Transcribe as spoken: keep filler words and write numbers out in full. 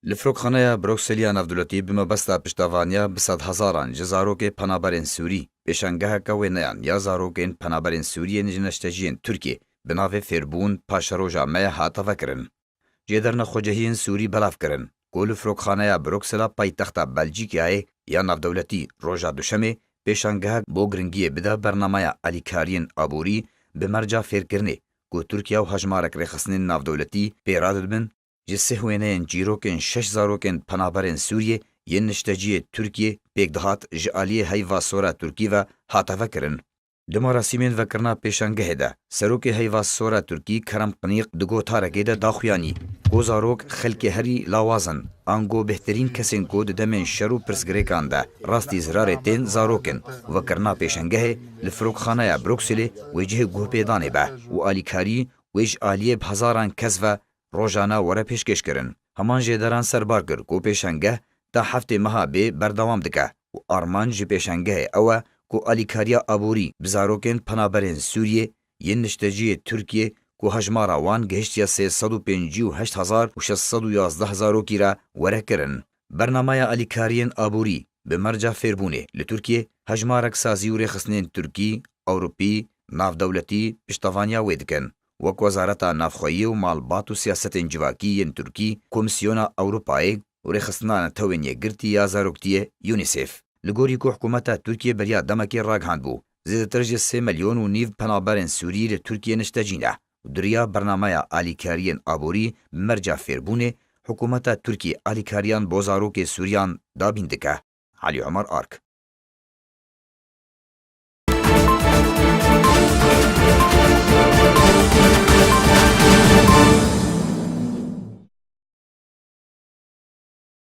Li Firokxaneya Brukselê ya Navdewletî bi mebesta piştevaniya bi sedhezaran ji zarokê penaberên Sûrî, pêşangeheke wêneyan ya zarokên penaberên Sûriyê ji neşteciyên Tirkiyê bi navê Fêrbûn paşeroja me hate vekirin. Jêderine xwecehiyên Sûrî belav kirin ku li Firokxaneya Bruksela paytexta Belcîkayê ya Navdewletî roja Duşemê pêşangehek bo giringiyê bide bernameya alîkariyên aborî bi merca fêrkirinê ku Tirkiye û hejmarek rêxistinên navdewletî pê radidibin, ji sih wêneyên çîrokên şeş zarokên penaberên Sûriyê yên nişteciyê Tirkiyê pêk dihat ji aliyê Heyva Sora Tirkî ve hate vekirin. Di merasîmên vekirina pêşangehê de, Serokê Heyva Sora Tirkî Kerem Qinîq di gotarekê de daxuyanî ku zarok xelkê herî lawaz in, ango bêhtirîn kesên ku di demên şer û pirsgirêkan de rastî zirarê tên zarok in. Vekirina pêşangehê li Firokxaneya Brukselê wêcihê guhpêdanê be û alîkarî wê ji aliyê bi hezaran kes ve rojane were pêşkêşkirin. Heman jêderan serbar kir ku pêşangeh ta heftê meha bê berdewam dike û armanc ji pêşangehê ew e ku alîkariya aborî bi zarokên penaberên Sûriyê yên nişteciyê Tirkiyê ku hejmara wan gihiştiye sê sed û pêncî û heşt hezar û şeş sed û yazdeh zarokî re were kirin. Bernameya alîkariyên aborî bi merca fêrbûnê li Tirkiyê hejmarek sazî û rêxistinên Tirkî, Ewropî, navdewletî piştevaniya wê dikin. Wek Wezareta Navxweyî û Malbat û Siyasetên Civakî yên Tirkî, Komîsyona Ewropayê û Rêxistina Netewên Yekgirtî ya Zaroktiyê, UNICEF. Li gorî ku hikûmeta Tirkiyê beriya demekê ragihandbû, zêdetir ji sê milyon û nîv penaberên Sûrî li Tirkiyê niştecî ne û di riya bernameya alîkariyên aborî bi merca fêrbûnê, hikûmeta Tirkiyê alîkariyan bo zarokê Sûriyan dabîn dike. Elî Omer Ark.